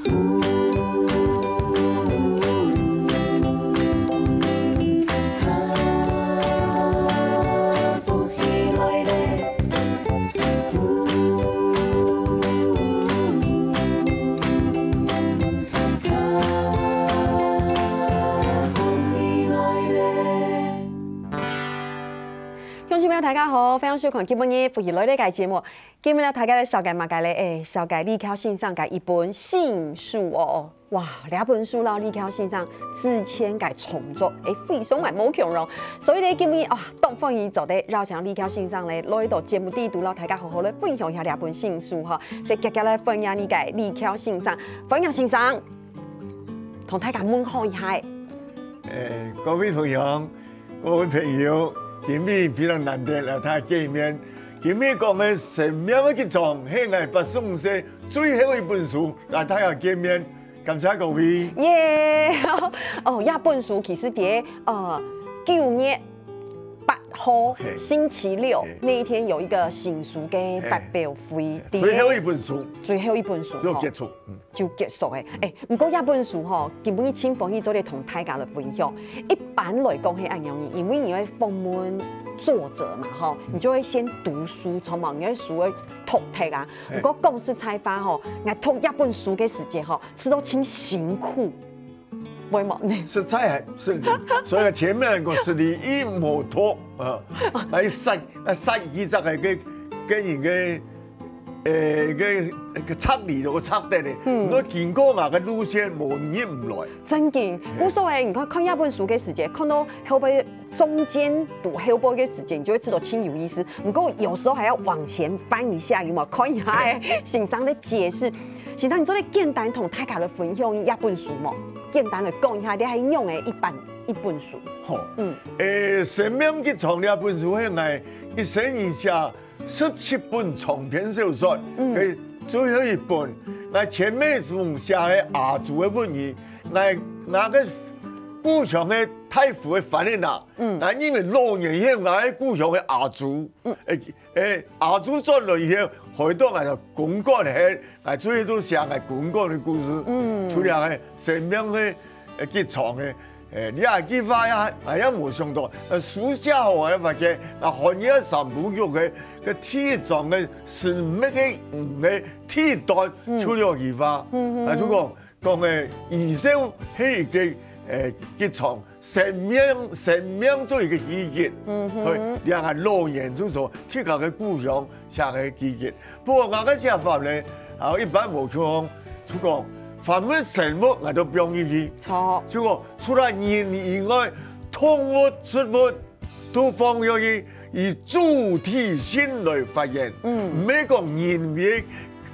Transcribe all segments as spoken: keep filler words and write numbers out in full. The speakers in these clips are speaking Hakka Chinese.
乡亲朋友，大家好，欢迎收看今晡日福气来了个节目。今日呢，大家来紹介麼个咧？哎，紹介李喬先生个一本新書哦。哇，這本書摎李喬先生之前个創作，哎，非常个無共樣。所以呢，今日啊，當歡喜做得邀請李喬先生咧，來到節目裡肚，摎大家好好來分享一下這本新書哈。所以，遽遽來歡迎你个李喬先生，歡迎先生，同大家問好一下。哎，各位朋友， 各位朋友，今日非常難得摎大家見面。今日講个生命个吉祥，係𠊎八十五歲最後一本書，摎大家見面，感謝各位。耶！哦，這本書其實在呃九月八號，嘿，星期六，嘿，那一天有一個新書个發表會，嘿，最後一本書，最後一本書，就結束。嗯。 就結束了。哎，毋過這本書吼，今晡日盡歡喜做得同大家來分享。一般來講係恁樣，因為你愛訪問作者嘛，吼，你就會先讀書，著無？你个書愛讀忒啊。嘿。毋過講實在話吼，𠊎讀這本書个時節吼，試著盡辛苦，會無？實在還是，所以前面个實力一無讀啊，來殺，來殺一隻个，个，个人个 誒，个，个策略就个策略咧，嗯。你經過麼个路線無入毋來。正經，嘿。故所誒，你看，看這本書个時節，看到後背中間讀後背个時節，你就會知道盡有意思。毋過有時候還要往前翻一下，有沒有？看一下誒，嘿。先生的解釋。先生，你做得簡單同大家來分享這本書無？簡單來講一下，這係用誒一本，一本書。好，嗯。誒，生命吉祥這本書係𠊎一生人寫 十七本長篇小說，嗯。个最後一本，𠊎前面一本寫个阿祖个問題，𠊎，𠊎个故鄉个大湖个番仔林，嗯。𠊎因為老年以後，𠊎个故鄉个阿祖，嗯。誒，誒，阿祖轉來以後，害到𠊎个公館个，𠊎最後都寫𠊎公館个故事，嗯。就這个生命个，呃，吉祥个。 誒，這句話呀，𠊎也無想到，呃，書寫好个發現，啊，寒夜三部曲个，个第一章个神秘个魚个第一段，嗯。就這句話。嗯，嗯，啊，就講，講个宇宙係一個，誒，吉祥，生命，生命做一個奇蹟。嗯哼。所以，這个老年就說，自家个故鄉 寫个奇蹟。不過𠊎个寫法呢，啊，一般無像，就講，凡係生物𠊎都放入去。著。就講，除了人以外，動物、植物都放入去，以主體性來發現。嗯。毋係講人為，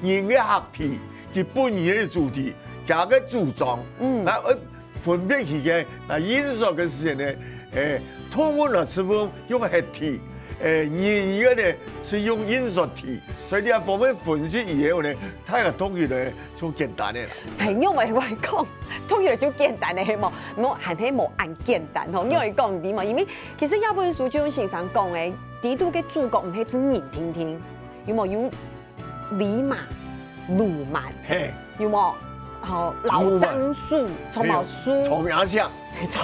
人个客體，佢本人个主體，佢个主張。嗯。那，呃， 分別起个，那因素个時間呢，誒，動物啊，植物用核體，誒，人个呢，係用因素體，所以這方面分析以後呢，大家讀起來就簡單个啦。係，因為𠊎講，讀起來就簡單个，係無？無，還係無恁簡單吼，因為講，你嘛，因為其實這本書就像先生講个，裡肚个主角毋係只人定定，有無？有 鱺鰻、鱸鰻，嘿。有無？吼，老樟樹、長毛樹、長尾象，著，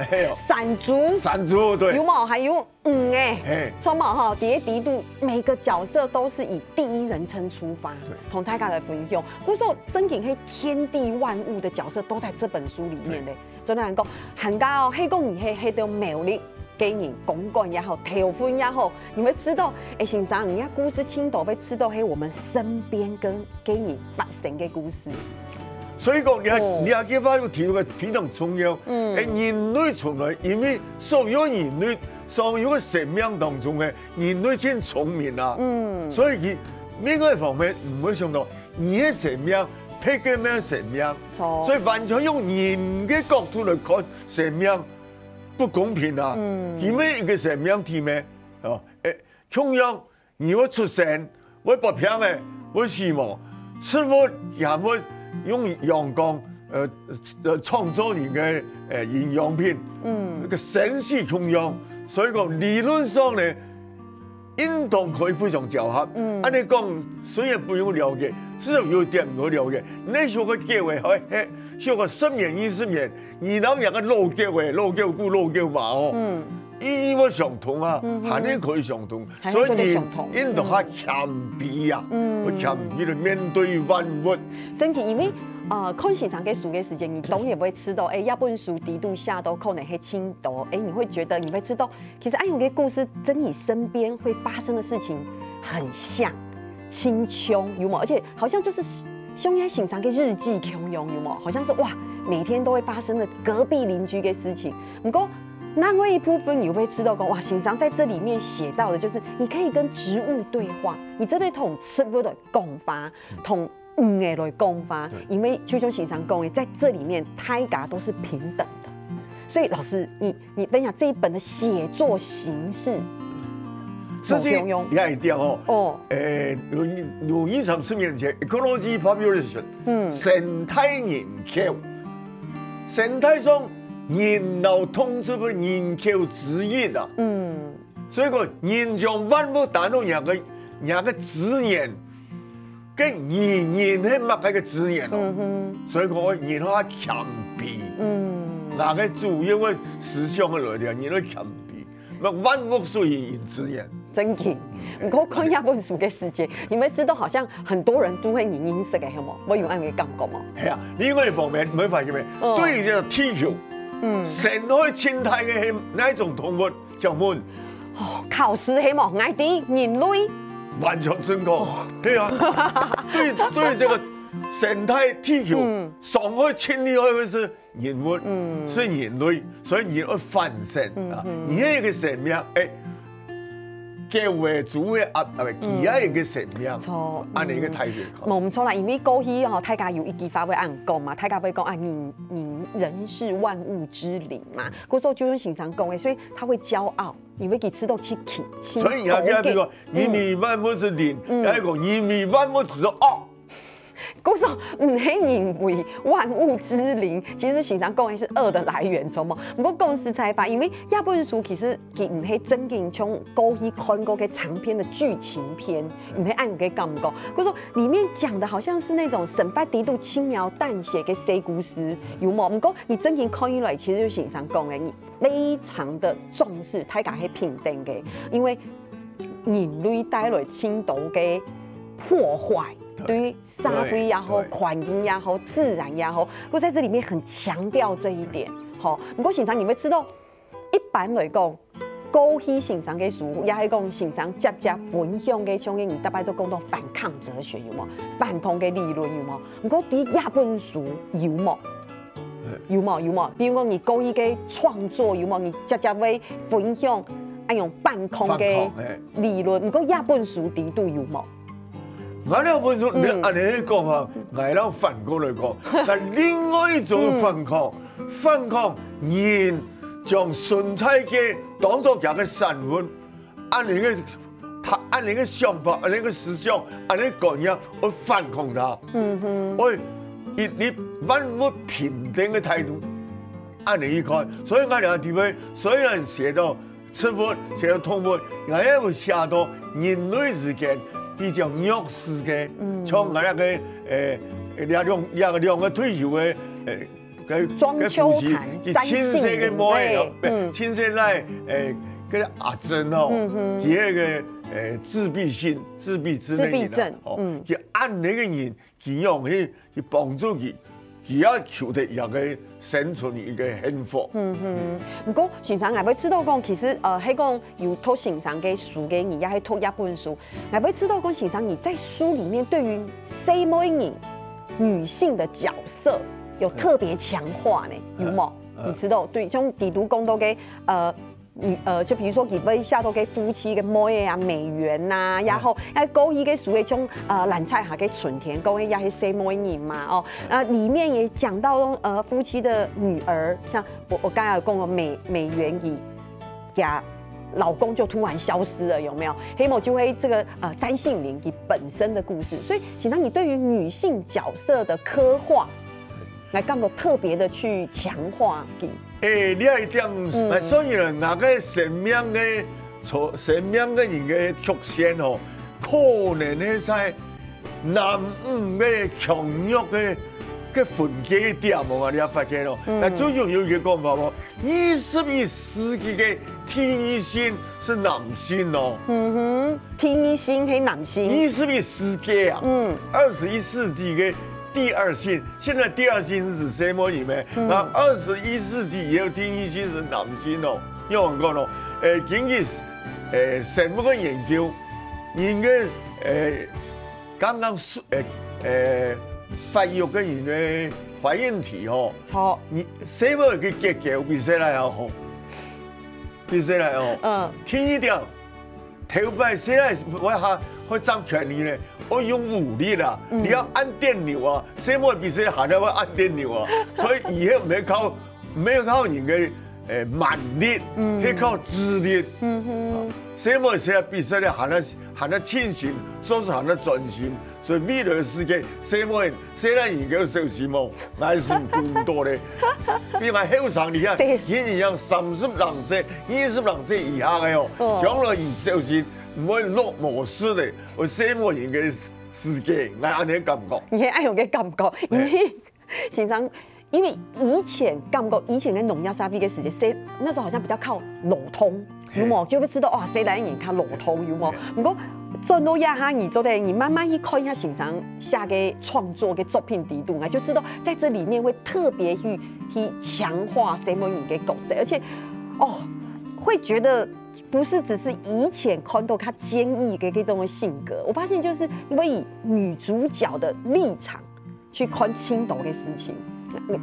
嘿喲。山豬，山豬，對。有無？還有魚仔，嘿。著無吼，在這裡肚，每個角色都是以第一人稱出發，對。同大家來分享。故所正經係天地萬物的角色都在這本書裡面的。對。 真个還講，還加哦，係講你係，係到苗栗个人，公館也好，頭份也好，你會知道，誒，先生，你个故事盡多會知道係我們身邊跟，个人發生个故事。所以講，你看，哦。你看，這句話有提到个非常重要。嗯。誒，人類從來，因為所有人類，所有个生命當中个，人類盡聰明啊。嗯。所以佢另外一方面，毋會想到，你个生命，別个个生命。著。所以完全用人个角度來看 生命不公平啊！嗯。佢每一個生命體咩？哦，誒，共樣，你會出生，會發病誒，會死亡。植物也會用陽光，呃，呃，創造你个，呃，營養品。嗯。那個生死共樣。所以講，理論上呢，應當可以非常巧合。嗯，恁樣講，雖然不用了解，至少有一點毋好了解。你學个叫个，嘿，嘿，學个十年、二十年，你摎人家老叫个，老叫古、老叫嘛哦，嗯，意義會相同啊，嗯哼，還係可以相同。還係可以相同。所以你應當較謙卑啊，嗯，會謙卑的面對萬物。真的，因為呃，看先生个書个時間，你當然會知道，哎，這本書裡肚寫到可能係盡多，哎，你會覺得，你會知道，其實恁樣个故事，真的身邊會發生的事情很像，親像，有無？而且好像就是像該先生个日記共樣，有無？好像是哇，每天都會發生的隔壁鄰居的事情。不過，另外一部分你會知道講，哇，先生在這裡面寫到的，就是你可以跟植物對話，你真的同植物來講話，同魚仔來講話，對，因為就像先生講的，在這裡面大家都是平等的。所以老師，你你分享這一本的寫作形式，實際無共樣。也一點哦，哦，誒，有有二三十年前，ecology population，嗯，生態人口，生態上人摎動植物个人口之一啊，嗯，所以講人將萬物當做人个人个資源，該人人係麼个个資源哦，嗯哼，所以講人愛謙卑，嗯，該个主要个思想个來源，人愛謙卑。 萬物屬於人之源。真經。毋過看這本書个時節，你會知道好像很多人都會認認識个，係無？會有恁樣个感覺無？係啊，另外一方面，你會發現無？嗯，對於這个地球，嗯，傷害盡大个係哪一種動物？請問？哦，考試係無？𠊎知，人類。完全正確。哦，對啊，對對，這个生態地球，嗯，傷害盡厲害个係人物，嗯，係人類，所以人愛反省啊。嗯哼，你係一个生命，哎，狗仔、豬仔啊，啊，佢也係一个生命，著，恁樣一个態度看。無毋著啦，因為過去吼，大家有一句話會恁講嘛，大家會講啊，人人人是萬物之靈嘛，故所就像先生講个，所以他會驕傲，因為佢知道自己，所以你要跟他講，人為萬物之靈，嗯，還有講人為萬物之惡。 故所毋係人為萬物之靈，其實先生講个係惡的來源，著無？毋過講實在話，因為這本書其實佢毋係真經像過去看過个長篇的劇情片，毋係恁樣个感覺。故所裡面講的好像是那種生活裡肚輕描淡寫个小故事，有無？毋過你真經看起來，其實就先生講个，你非常的重視大家係平等个，因為人類帶來盡多个破壞，對，對社會也好，對，環境也好，自然也好，故所在這裡面很強調這一點。吼，毋過先生，你會知道，一般來講，過去先生个書，也係講先生輒輒分享个，像你逐擺都講到反抗哲學，有無？反抗个理論，有無？毋過在這本書有無？ 有無？有無？比如講你過去个創作有無？你輒輒會分享恁樣反抗个，反抗，嘿，理論，毋過這本書裡肚有無？𠊎這本書，你，嗯，恁樣講啊，𠊎摎反過來講，但另外一種反抗，嗯，反抗人將生態个當作佢个產物， 恁樣个，他恁樣个想法，恁樣个思想，恁樣个觀念，愛反抗他。嗯哼。愛以立萬物平等个態度，恁樣去看。所以𠊎這个地方雖然寫到植物，寫到動物，𠊎也有寫到人類之間比較弱勢个，嗯，像𠊎那个，呃，兩兩兩个退休个，呃， 該庄秋涵，該夫妻，佢親生个妹，詹杏林，嗯，親生个，誒，該阿珍哦，嗯哼，佢那個，誒，自閉症，自閉症个人啊，自閉症，哦，嗯，佢恁樣个人，佢樣去去幫助佢，佢也求得一個生存一個幸福。嗯哼，毋過先生，𠊎會知道講，其實，呃，係講有讀先生个書个人，也係讀這本書，𠊎會知道講，先生你在書裡面對於細妹人 女性的角色有特別強化呢，有無？你知道，對，像裡肚講到个，呃，女，呃，就比如說，佢會寫到个夫妻个妹仔啊，美元吶，然後，哎，過去个所謂像，呃，藍采和个春天，講个也係細妹人嘛，哦，呃，裡面也講到，呃，夫妻的女兒，像我，我剛才有講過美，美元佢 家，老公就突然消失了，有沒有？係無就會這個，呃，詹杏林佢本身的故事。所以，先生，你對於女性角色的刻畫，來感覺特別的去強化佢。誒，這一點，嗯，所以呢，𠊎个生命个著生命个人个曲線吼，可能係在男女个強弱个个分界點哦，你有發現哦？嗯。該最近有一個講法哦，二十一世紀个第二性係男性哦。嗯哼，第二性係男性。二十一世紀啊，嗯。二十一世紀个第二性，現在第二性係細妹人咩？嗯。該二十一世紀以後第二性係男性哦。仰般講咯？誒，根據誒生物个研究，人个誒剛剛出誒誒發育个人个懷孕期吼，著。你細妹个結構比細倈較好，比細倈好。嗯。第二點，頭擺細倈會下會掌權力呢，愛用武力啦，嗯。你愛按電鈕啊，細妹比細倈還會按電鈕啊，所以以後毋係靠毋係靠人个誒蠻力，嗯。係靠智力。嗯哼。細妹現在比細倈還較還較清醒，做事還較專心，所以未來个世界，細妹細倈人个小心哦，𠊎係毋顧毋到咧。比𠊎後生，你看，是。佢一樣三十零歲、二十零歲以下个哦，哦。將來佢小心毋會落模式咧，會細妹人个世界，𠊎恁樣感覺。你係恁樣个感覺，因為嘿。 先生，因為以前感覺以前个農業社會个時節，細，那時候好像比較靠勞動，嘿。有無？就會知道，哇，細倈人較勞動，有無？嘿。毋過，轉到這下，你做得，你慢慢去看一下先生寫个創作个作品裡肚，你就知道在這裡面會特別去，去強化細妹人个角色，而且，哦，會覺得不是只是以前看到她堅毅的這種性格，我發現就是因為以女主角的立場， 去看盡多个事情，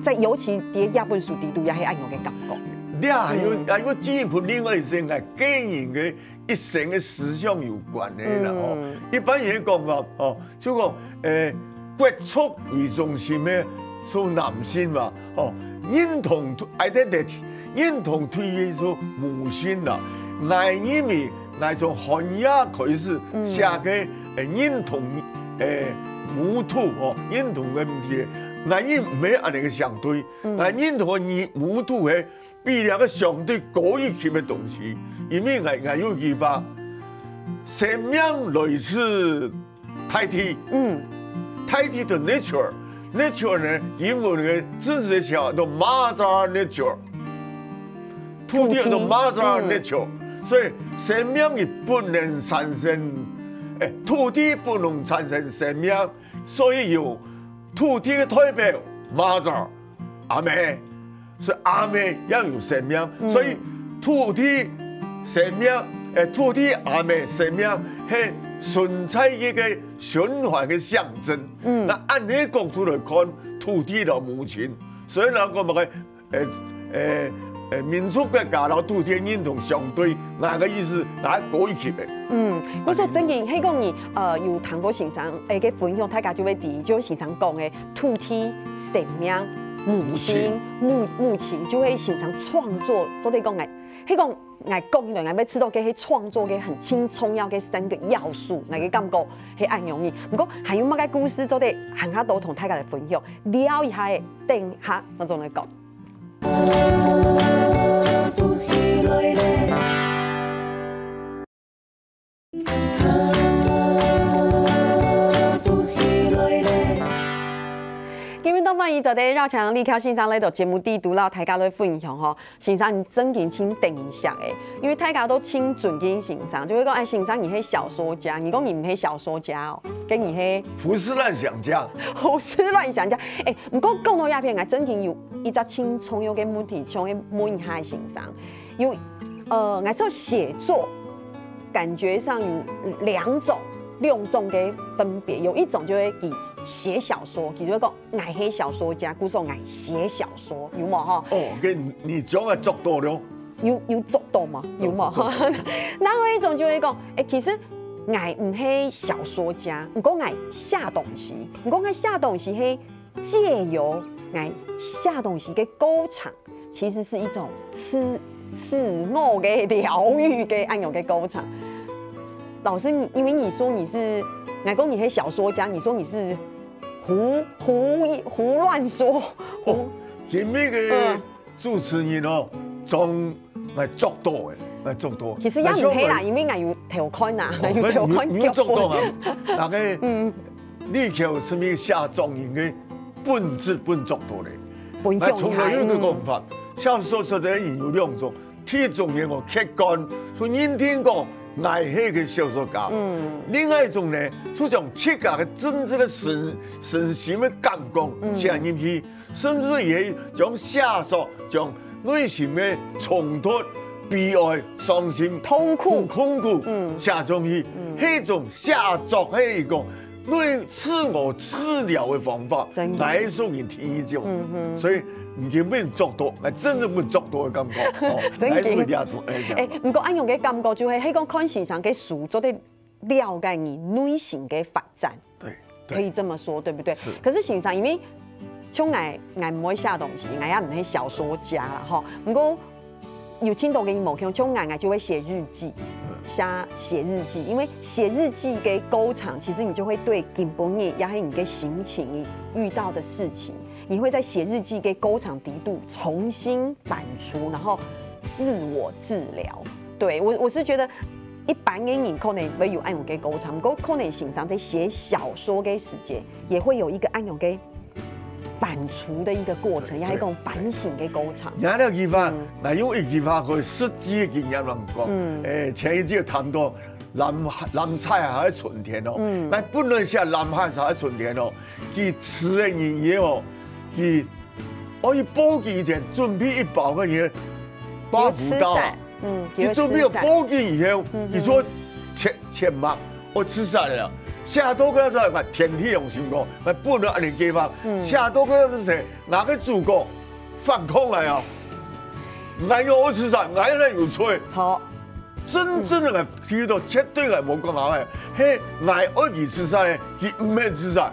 在尤其在這本書裡肚也係恁樣个感覺。你還有，嗯。還有進一步另外一些，𠊎個人个一生个思想有關个啦，吼。嗯。一般人講法，吼，就講，誒，國族為中心个係男性嘛，吼，認同identity，認同地位係母性啦。𠊎認為 𠊎從寒夜開始寫个，嗯。誒，認同，誒，母土吼，認同个問題，𠊎認毋係恁樣个相對，嗯。𠊎認同个母土係比這个相對高一級个東西，因為𠊎，𠊎有句話，生命來自 大地。嗯。大地就nature，nature呢，英文个字詞叫做mother nature。土地叫做mother nature，土地，嗯。所以生命佢不能產生，誒，土地不能產生生命，所以有土地个代表mother， 阿姆，所以阿姆也有生命，嗯。所以土地生命，誒，土地阿姆生命係存在一个循環个象徵。嗯。那恁樣角度來看，土地摎母親，所以人講麼个，誒，誒，誒，民族國家摎土地認同相對，𠊎个意思，𠊎高一級个。嗯，故所正經，係講你，呃，有聽過先生，誒，个分享，大家就會知，就先生講个 土地、生命、母親，母親。母，母親就係先生創作，做得講𠊎，係講𠊎講起來，𠊎會知道這係創作个很重要个三个要素，𠊎个感覺係恁樣呢。毋過還有麼个故事做得還較多同大家來分享，尞一下仔，等下正來講。 今晡日當歡喜做得邀請李喬先生來到節目裡肚，摎大家來分享吼。先生，你正經盡得人惜誒，因為大家都盡尊敬先生，就會講，哎，先生你係小說家，你講你毋係小說家哦，該你係胡思亂想家。胡思亂想家。誒，毋過講到這片，𠊎正經有一隻盡重要个問題，想愛問一下先生。 有，呃，𠊎知寫作感覺上有兩種，兩種个分別。有一種就係佢寫小說，佢就會講，𠊎係小說家，故所𠊎寫小說，有無吼？哦，該你，你將來捉到了。有，有捉到嗎？有無？捉到，捉到。另外一種就係講，誒，其實𠊎毋係小說家，毋過𠊎寫東西，毋過𠊎寫東西係 藉由𠊎寫東西个過程，其實是一種自，自我个療癒个恁樣个過程。老師，你，因為你說你是，𠊎講你係小說家，你說你是胡，胡，胡亂說，胡，哦，今晡日个，嗯。 主持人哦，將𠊎捉到誒，哎，作到。其實也毋係啦，因為𠊎有偷看啊，哦，有偷看有有作到啊。大概，嗯，你叫什麼寫作人个本質本作到咧。分享一下，哎，從來有一個講法，嗯，寫小說个人有兩種，第一種人哦，客觀，就認定講，𠊎係个小說家。嗯。另外一種呢，就將自家个真正个身，身心个感覺寫入去，甚至也將寫作，將內心个衝突、悲哀、傷心、痛苦，痛苦，嗯，寫上去，嗯，係一種寫作，係一個內自我治療个方法，真的。來送人第一種。嗯哼。所以，你根本作到，哎，真正本作到个感覺，哦，真的。來送人家做，哎，這樣。哎，毋過恁樣个感覺就係，係講看先生个書，做得了解你內心个發展。 對，對。可以這麼說，對不對？是。可是先生，因為像𠊎，𠊎毋會寫東西，𠊎也毋係小說家啦，吼。毋過有聽到个無共，像𠊎，𠊎就會寫日記，嗯。寫，寫日記，因為寫日記个過程，其實你就會對今晡日，也係你个心情，你遇到的事情，你會在寫日記个過程底肚重新反芻，然後自我治療。對，我，我是覺得一般个人可能會有恁樣个過程，毋過可能先生在寫小說个時節，也會有一個恁樣个反芻的一個過程，對，也係一種反省个過程。對。這个句話，嗯。𠊎用一句話可以實際个經驗來講，嗯。誒，前一節談到藍，藍采和个春天哦，嗯。𠊎本來寫藍采和个春天哦，佢辭个日夜哦，佢 哦，佢報警以前準備一包个个刮鬍刀啊。佢自殺，嗯，佢準備好報警以後，嗯哼。佢說：「千，千萬，𠊎自殺了。」寫到該个，天地良心講，𠊎本來恁樣計劃，嗯。寫到該个時，𠊎个主角反抗來啊！𠊎有𠊎自殺，𠊎哪有罪？錯。真正个𠊎知道，絕對个無講好个，係𠊎愛佢自殺个，佢毋肯自殺。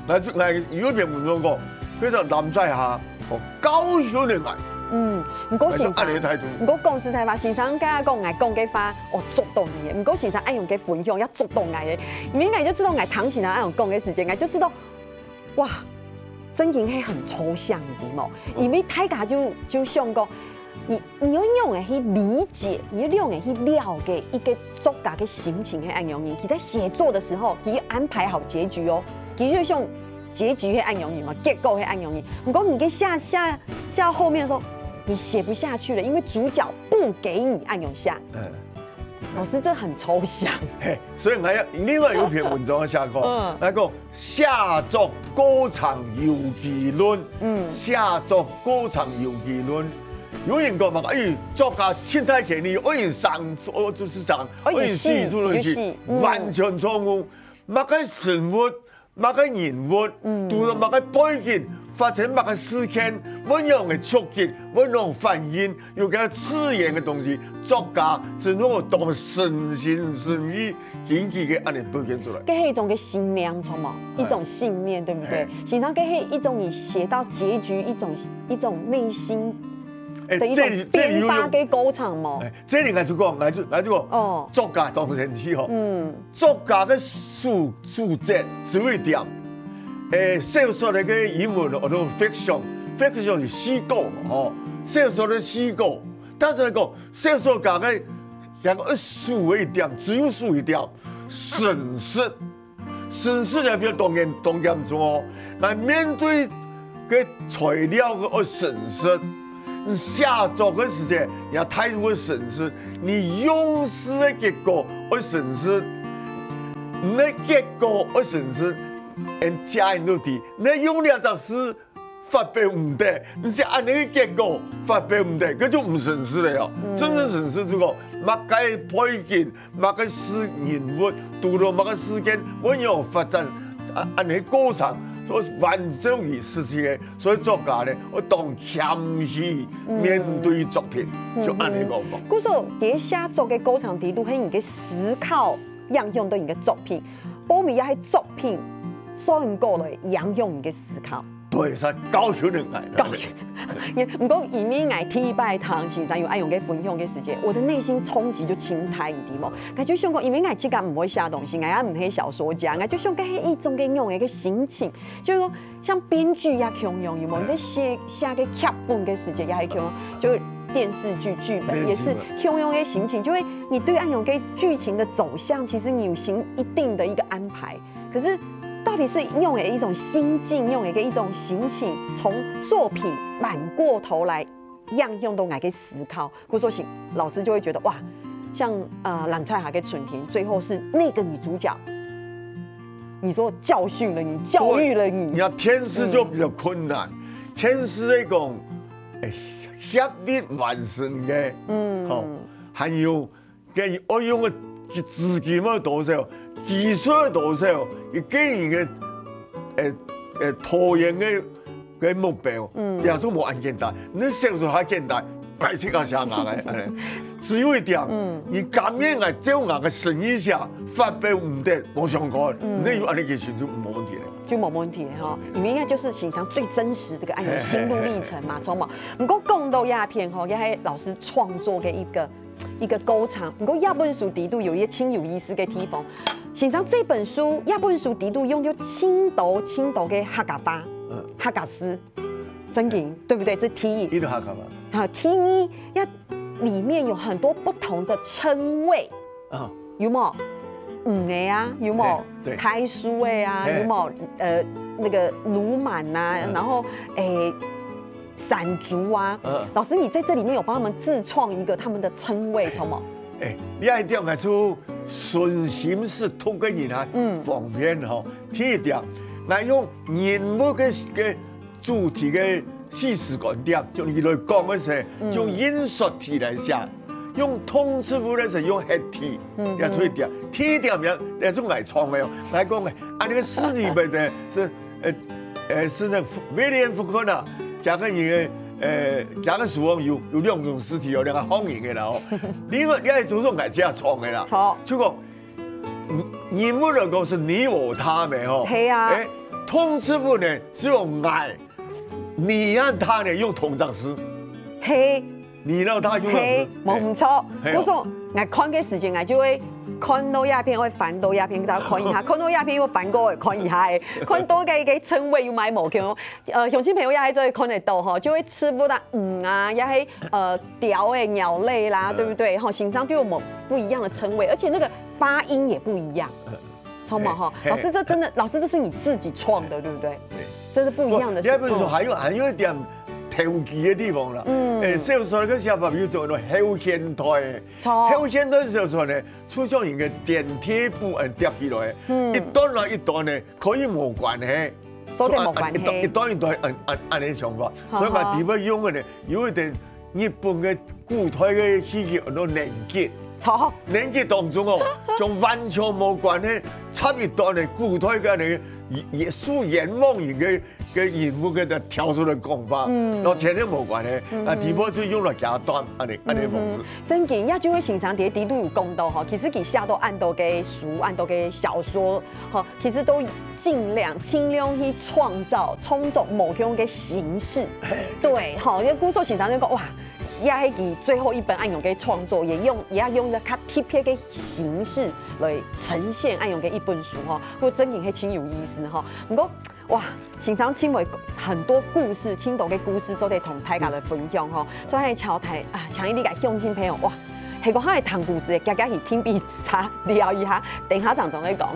來，來，有一篇文章講，叫做藍采和，哦，教訓个𠊎。嗯，毋過先生，𠊎就恁樣个態度。毋過講實在話，先生剛剛講𠊎講个話，哦，觸到你个。毋過先生恁樣个分享也觸到𠊎个，因為𠊎就知道𠊎聽先生恁樣講个時間，𠊎就知道，哇，真經係很抽象个題目，因為大家就，就想講， 你，你愛仰般去理解，你愛仰般去了解一個作家个心情係恁樣呢？佢在寫作的時候，佢安排好結局哦，佢就想結局係恁樣呢嘛，結果係恁樣呢。毋過你个寫，寫，寫到後面的時候，你寫不下去了，因為主角不給你恁樣寫。嗯。老師，這很抽象。嘿，所以𠊎要另外有一篇文章寫過，嗯。來講 寫作過程有機論，嗯。寫作過程有機論。有人講嘛，哎，作家盡大權力，愛人生，哦，就是生，愛人死，愛人死，就係死，就係死，嗯。完全錯誤。麼个人物，麼个人物，嗯。堵到麼个背景，發生麼个事件，仰般个觸及，仰般反應， 有个自然个東西，作家真正有當身心、身意、經濟个恁樣表現出來。這係一種个信念，著無？哎。一種信念，對不對？哎。實際上，這係一種你寫到結局，一種，一種內心的一種，哎，這裡，這裡有用，迸發个過程嘛。哎，這裡𠊎就講，𠊎就，𠊎就講，哦。作家當神奇吼。嗯。 作家个書，書籍，書一點，誒，小說个英文叫做fiction，fiction係虛構嘛，吼，小說个虛構。但是來講，小說家个，兩个書一點，只有書一點，誠實。誠實个非常當嚴，當嚴重哦。來面對 个材料个愛誠實，你寫作个時節也態度愛誠實，你用字个結構愛誠實，你个結構愛誠實，人家人都知，你用這隻字發表毋得，你寫恁樣个結構發表毋得，該就毋誠實了喲。嗯。真正誠實就講，麼个背景， 麼个事人物，堵到麼个事件，仰般發展，啊，恁樣過程，所以完整於實際个，所以作家呢，愛當謙虛面對作品，嗯。就恁樣講法。嗯哼。故所，在寫作个過程底肚，係你个思考影響到你个作品，無毋係作品轉過來影響你个思考。 對，係教訓人來个。教訓。毋過因為𠊎第一擺聽先生有恁樣个分享个時節，𠊎个內心衝擊就盡大，你知無？𠊎就想講，因為𠊎自家毋會寫東西，𠊎也毋係小說家，𠊎就想該係一種个仰般个心情，就係講像編劇也共樣，有無？你在寫，寫个劇本个時節也係共樣，就電視劇劇本，也是共樣个心情，就會你對恁樣个劇情的走向，其實你有心一定的一個安排。可是到底是用一種心境，用一個一種心情，從作品反過頭來影響到𠊎个思考。故所以老師就會覺得哇，像呃《藍采霞的春天》，最後是那個女主角，你說教訓了你，教育了你。你看電視就比較困難，電視來講，哎，協力完成个，嗯，吼，還有个愛用个資金要多少，技術要多少，一个人个，誒誒，拖延个个目標，嗯，也是無恁簡單。你想出較簡單，擺自家想啊來，哎，只有一點，嗯，你甘願來照𠊎个心意寫，發表毋得，無相干，嗯，你有恁樣个心就無問題了。就無問題了哈，你們應該就是欣賞最真實的个恁樣心路歷程嘛，著無？毋過講到這片吼，也係老師創作个一個一個過程。毋過這本書裡肚有一個盡有意思个地方，欣賞這本書，這本書裡肚用到盡多盡多个客家話，嗯，客家詩，真經，對不對？這第一。一个客家話。好，第二，這裡面有很多不同的稱謂。 啊，有無？女个啊，有無？對，大叔个啊，嘿，有無？呃，那個鱸鰻啊，然後誒，山豬啊。老師，你在這裡面有幫他們自創一個他們的稱謂，著無？誒，這一點來說，純心是讀个人啊，方便吼。第一點，來用人物个个主題个敘事觀點，就你來講个時，用因說體來寫，用動詞符來寫，用歇體，也出一點。第一點也也是𠊎創个哦，來講个，啊，那個詩裡面的是，呃呃，是那威廉福克納，講个人个，呃，講个書哦，有有兩種詩體，有兩个方言个啦哦。另外，另外一種是𠊎自家創个啦，著，就講，嗯，人物來講是你我他嘛吼，係啊，誒，動詞符呢只有𠊎。 你和他呢用同隻字，係，你和他用同隻字，係，無毋著。係哦故所，𠊎看个時間，𠊎就會看到這片，會翻到這片，再看一下，看到這片又翻過來看一下，誒，看到个个稱謂又買無共。呃，鄉親朋友也還做得看得到吼，就會字幕啦，嗯啊，也係呃鳥誒鳥類啦，對不對？吼，欣賞就有無不一樣的稱謂，而且那個發音也不一樣。 著無吼？嘿老師，這真的，老師，這是你自己創的，對不對？對，這是不一樣的事。你還不如說還有還有一點投機的地方啦。嗯，誒，小說个寫法有種那種後現代，著，後現代小說呢，出現一個剪貼簿誒疊起來，一段啦一段呢可以無關係，做得無關係一段一段一段恁恁恁个想法，所以嘛，底背用个呢有一點日本个古代个戲劇安到連結。著，連結當中哦，將完全無關係，插一段个古代个呢，也也是冤枉人个个人物个跳出來講法，嗯，然後前面無關係，啊，底背就用了加段，恁呢恁呢方式。真經，也就會欣賞在底肚有講到吼，其實佢寫到恁多个書，恁多个小說，吼，其實都盡量盡量去創造創作無共个形式。對，吼，因為故所欣賞就講哇，也係佢最後一本恁樣个創作，也用也用了較特別个形式來呈現恁樣个一本書吼，不過真經係盡有意思吼。毋過哇，欣賞盡會很多故事，盡多个故事做得同大家來分享吼。所以請大啊，請你个鄉親朋友哇，係講還係聽故事个，遽遽去聽杯茶聊一下，等下正再來講。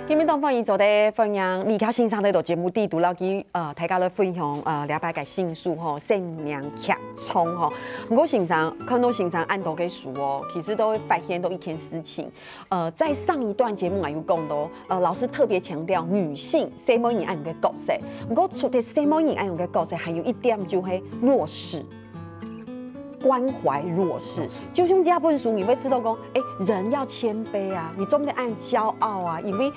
今晡日當歡迎做得歡迎李喬先生來到節目底肚，摎佢呃大家來分享呃這擺个新書吼，生命劇場吼。毋過先生看到先生恁多个書哦，其實都會發現到一件事情，呃，在上一段節目啊有講到，呃，老師特別強調女性細妹人恁樣个角色。毋過除了細妹人恁樣个角色，還有一點就係弱勢。 關懷弱勢，就像這本書，你會知道講，哎，人要謙卑啊，你做毋得恁驕傲啊，因為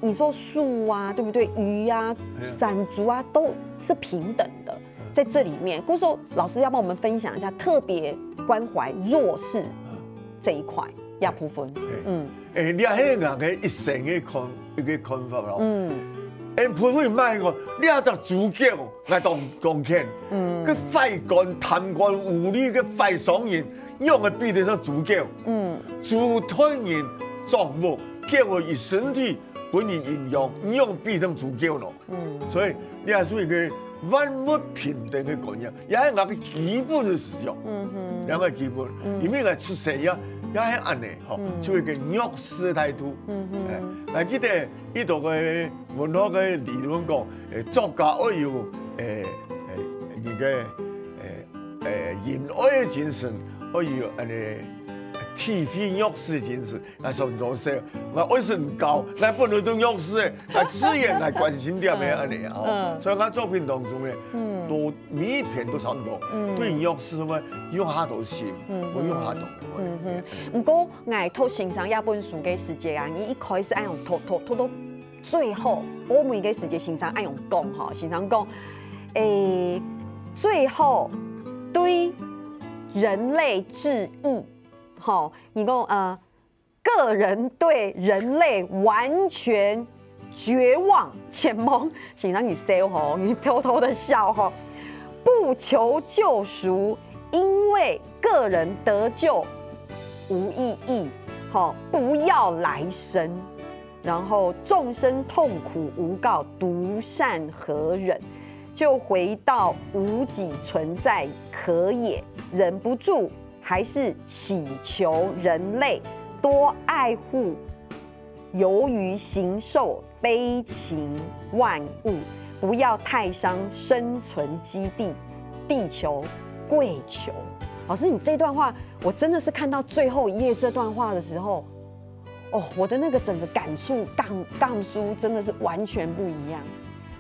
你說樹啊，對不對？魚啊、山豬啊，都是平等的，在這裡面。故所老師要幫我們分享一下特別關懷弱勢這一塊，這部分。嗯，誒，這係𠊎个一生个看一個看法咯。嗯，恁不會賣个，這隻豬狗，𠊎當當譴。嗯。个壞官、貪官污吏、个壞商人，仰會比得上豬狗？嗯。豬斷人掌目，狗仔佢身體分人營養，仰比得上豬狗呢？嗯。所以，這係一個萬物平等个觀念，也係𠊎个基本个思想。嗯哼。也係基本，嗯。因為𠊎出世也，也係恁呢，吼，嗯。就一個弱勢个態度。嗯哼。哎，𠊎記得 一到个文學个理論講，誒，作家愛有，誒，誒，那個，誒，誒，仁愛个精神，愛有恁呢體會弱勢个精神，𠊎常常說，𠊎愛身教，𠊎本來都弱勢个，𠊎自然來關心點个恁呢吼。嗯。所以𠊎作品當中呢，嗯。都每一篇都差不多，嗯。對弱勢个用下多心，嗯。我用下多。嗯哼。毋過，𠊎讀先生這本書个時節啊，你一開始愛用讀讀讀到 最後，後尾个時節，先生恁樣講吼，先生講，誒，最後對人類致意，吼，你講，呃，個人對人類完全絕望，絕望，先生你笑吼，你偷偷的笑吼，不求救贖，因為個人得救無意義，吼，不要來生。 然後眾生痛苦無告，獨善何忍？就回到無己存在可也，忍不住還是祈求人類多愛護游魚形獸飛禽萬物，不要太傷生存基地，地球跪求。老師，你這段話，我真的是看到最後一頁這段話的時候， 哦，我的那個整個感觸感感受真的是完全不一樣。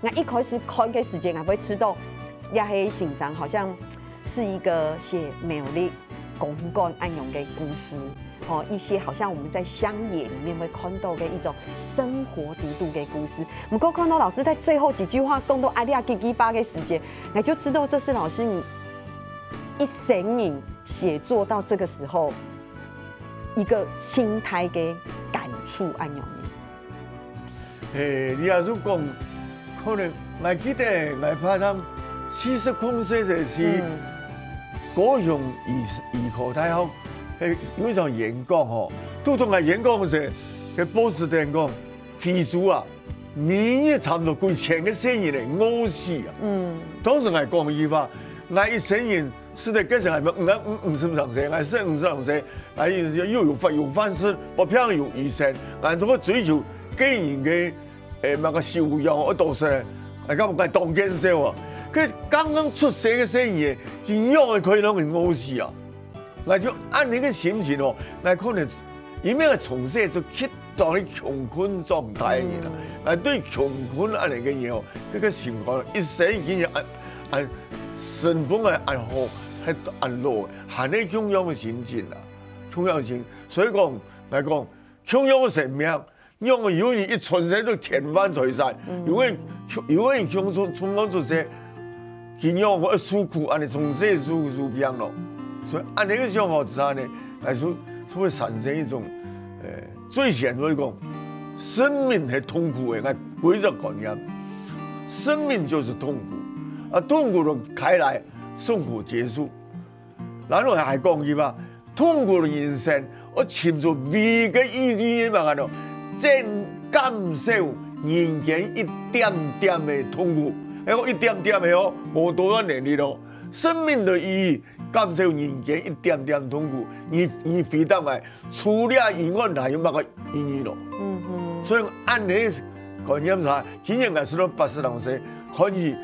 那一開始看个時間，𠊎會知道，這係先生好像是一個寫苗栗公館恁樣个故事，吼，一些好像我們在鄉野裡面會看到的一種生活底肚的故事。不過看到老師在最後幾句話講到阿里阿基基巴的時間，那就知道這是老師你一生人寫作到這個時候 一個心態个感觸恁樣呢？誒，你也係講，可能𠊎記得𠊎拍檔四十空歲時去，嗯。高雄醫醫科大學，誒，有一場演講吼，拄著𠊎演講時，該報紙登講，非洲啊，每日差不多幾千個細人仔餓死啊。嗯。當時𠊎講一句話，𠊎一生人 係个，該時還無，毋，毋，五十零歲，還係五十零歲，還有，又有飯，有飯食，屋下有醫生，還做个追求個人个，誒，麼个修養，愛多少，哎，該𠊎當見笑啊！該剛剛出世个細人，佢仰會可以讓人餓死啊？𠊎就恁呢个心情哦，𠊎可能 因為𠊎從細就極度个窮困長大个人啊，嗯。啊，對窮困恁呢个人哦，這個情況一生已經恁，恁生活个恁好，還恁老，還係共樣个心情啊，共樣心。所以講，來講，共樣个生命，仰會有人一出世就千萬財產，嗯。有个人，有个人窮出，窮到出世， 佢仰會受苦，恁呢從細受，受病咯。所以恁呢个想法之下呢，來說，就會產生一種，呃，最先會講，生命係痛苦个，𠊎歸隻觀念，生命就是痛苦，啊，痛苦了開來，痛苦結束。然後還講一句話， 痛苦个人生，愛尋出唯一个意義係麼个呢？正減少人間一點點个痛苦，還有一點點个哦，無多少能力咯。生命个意義，減少人間一點點痛苦，你，你回答𠊎，除了以外，還有麼个意義咯？嗯哼。所以，恁呢觀念下，今年𠊎係到八十零歲，可以，誒，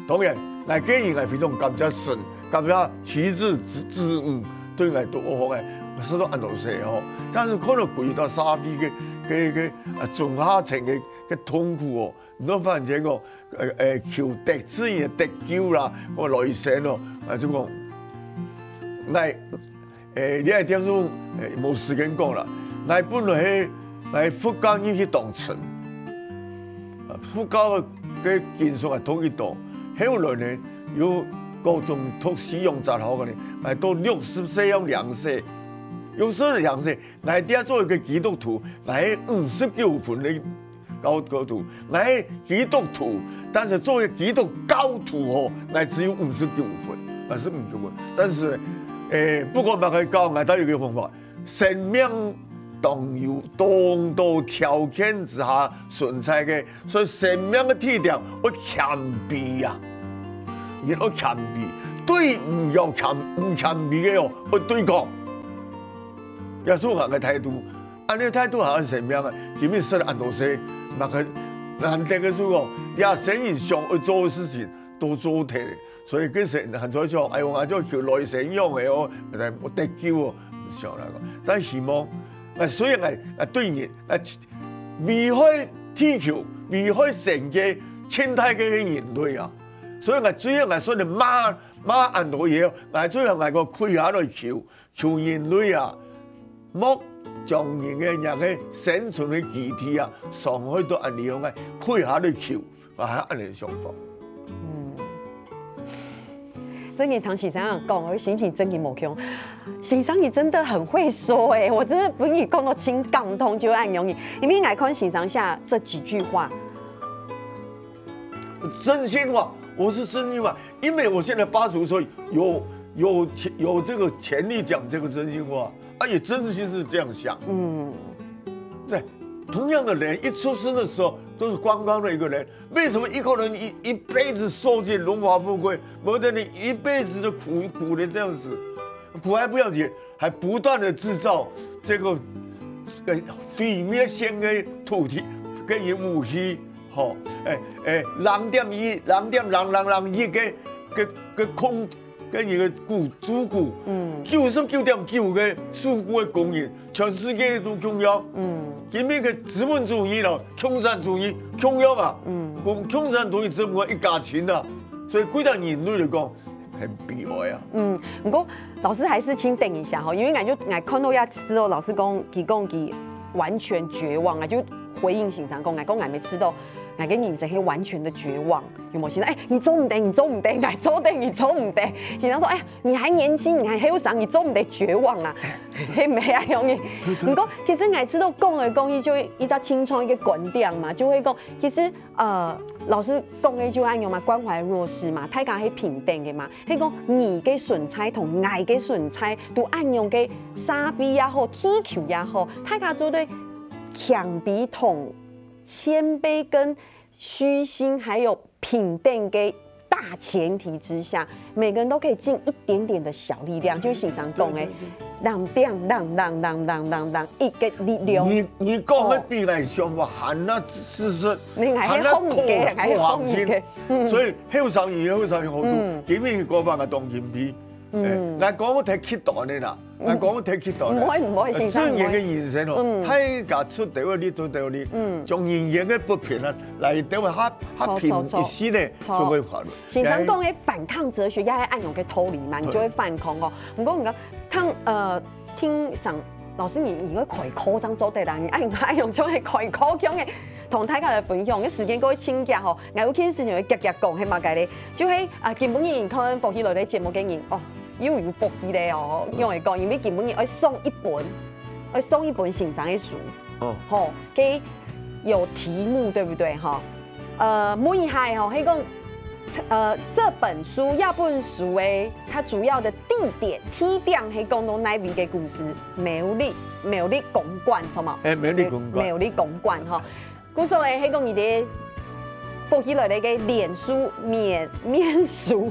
當然，𠊎個人𠊎非常感謝神， 感覺妻子子，子女對𠊎都好个，係到恁多歲吼。但是可能歸到社會个，个，个，啊，中下層个，个痛苦哦，你都發現講，呃，呃，求得自己得救啦，或來生咯，啊，就講，來，誒，這一點就，誒，無時間講啦。𠊎本來係，𠊎佛教入去當深。 啊，佛教个經書啊讀一讀，後來呢，又高中讀西洋哲學个呢，來到六十歲要領洗，六十歲領洗，𠊎這做一個基督徒，𠊎五十九分个，教教徒，𠊎係基督徒，但是作為基督教徒吼，𠊎只有五十九分，𠊎係五十九分。但是，誒，不管麼个教，𠊎都有一個方法，生命當有當多條件之下存在个，所以生命个體驗愛謙卑啊，人愛謙卑，對毋要謙毋謙卑个哦，愛對抗。耶穌个態度。 恁樣態度還係生命啊！今日食恁多事，麼个難得个事哦，這生人想愛做个事情都做忒了。所以个時還在想，哎喲，𠊎就求來生樣个哦，來得救哦，想來講。但希望，啊，雖然𠊎，𠊎對人，啊，危害地球、危害世界，盡大个人類啊，所以𠊎最後𠊎說的罵，罵恁多嘢，𠊎最後𠊎个跪下來求， 求人類啊，莫將人个，人个生存个基地啊，傷害到恁樣个，跪下來求，啊，恁樣想法。真个聽先生講，我心情真个無共。先生，你真的很會說哎、我真的分你講到真感動，就恁樣。因為𠊎看先生寫這幾句話，真心話，我是真心話，因為我現在八十五歲，有有有這個權利講這個真心話，啊，也真心是這樣想。嗯，對，同樣的人一出生的時候都是光光的一個人，為什麼一個人一一輩子受盡榮華富貴，某的人一輩子就苦苦的這樣子，苦還不要緊，還不斷的製造這個呃毀滅性的土地跟武器，吼，哎哎，零點一，零點零零零一个个个空。 个人个股主股，嗯，九十九点九个受雇个工人，全世界都共樣。嗯，今日个资本主义咯，共产主义共樣啊，嗯，共共产主义只不过一家亲啊，所以归个人类来讲，很悲哀啊。嗯，不过老师还是请等一下哈，因为俺就俺看到要吃哦，老师讲佢讲佢完全绝望啊，就回应先生讲，俺讲俺没吃到，俺跟你是黑完全的绝望。 有没有现在？哎，你做毋得，你做毋得，哎，做得，你做毋得。先生说，哎呀，你还年轻，你还后生，你做毋得绝望啊，嘿，没啊，容易。不过，其实每次都讲来讲去，就一直青春一个观点嘛，就会讲，其实呃，老师讲的就按样嘛，关怀弱势嘛，大家是平等的嘛。所以讲，你个存在同我个存在，都按样个社会也好，地球也好，大家做对强比同谦卑跟虚心，还有 平等个大前提之下，每个人都可以尽一点点的小力量，就是先生讲的，让让让让让让让让一个力量。你你讲个比来想法，还那事实，你还是哄个，还是哄个，所以后生人后生人好多，今日个讲法个当金皮，嗯，来讲我太极端的啦。 啊，讲忒极端了。毋會毋會，先生，正經个人生哦，大家出頭个力，出頭个力，將人間个不平啊，來到下下平一息呢，就會快樂。先生講个反抗哲學，也係恁樣个道理嘛，你就會反抗哦。毋過你講，聽呃聽上老師，你你會開課正做得啦，你愛愛用種个開課樣个，同大家來分享。个時間過去真遽吼，𠊎有件事情會遽遽講，係麼个咧？就係啊，今晡日看福氣來个節目个人哦。 又有福氣咧哦，因為講，因為今晡日愛送一本，愛送一本先生个書，哦，吼，个有題目對不對哈？呃，問一下吼，係講，呃，這本書，這本書誒，它主要的地點，地點係講到哪位个故事？苗栗，苗栗公館，什麼？哎，苗栗公館，苗栗公館哈。 故所咧，係講你个福氣來了个臉書面面書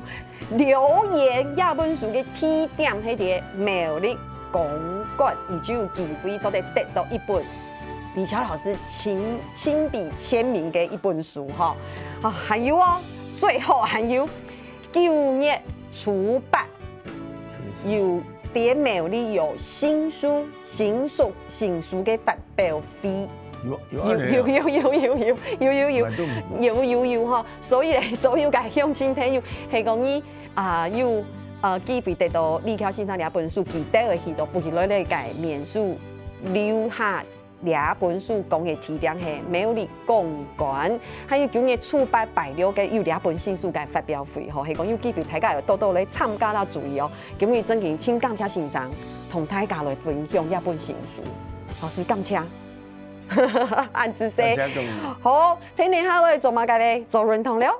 留言，這本書个地點係在苗栗公館，你就有機會做得得到一本李喬老師親親筆簽名个一本書哈。啊，還有哦，最後還有九月初八，有在苗栗有新書新書新書个發 表會。有有有有有有有有有有有有有有哈，所以所有个鄉親朋友，係講你啊有呃機會得到李喬先生這本書，記得去到福氣來了个面書留下這本書講个地點係苗栗公館，還有九月初八拜六个有這本新書个發表會吼，係講有機會大家有多多來參加啦，注意哦。今日正經請感謝先生同大家來分享這本新書，老師感謝。恁仔細。好，聽聽下來做麼个咧？做運動了。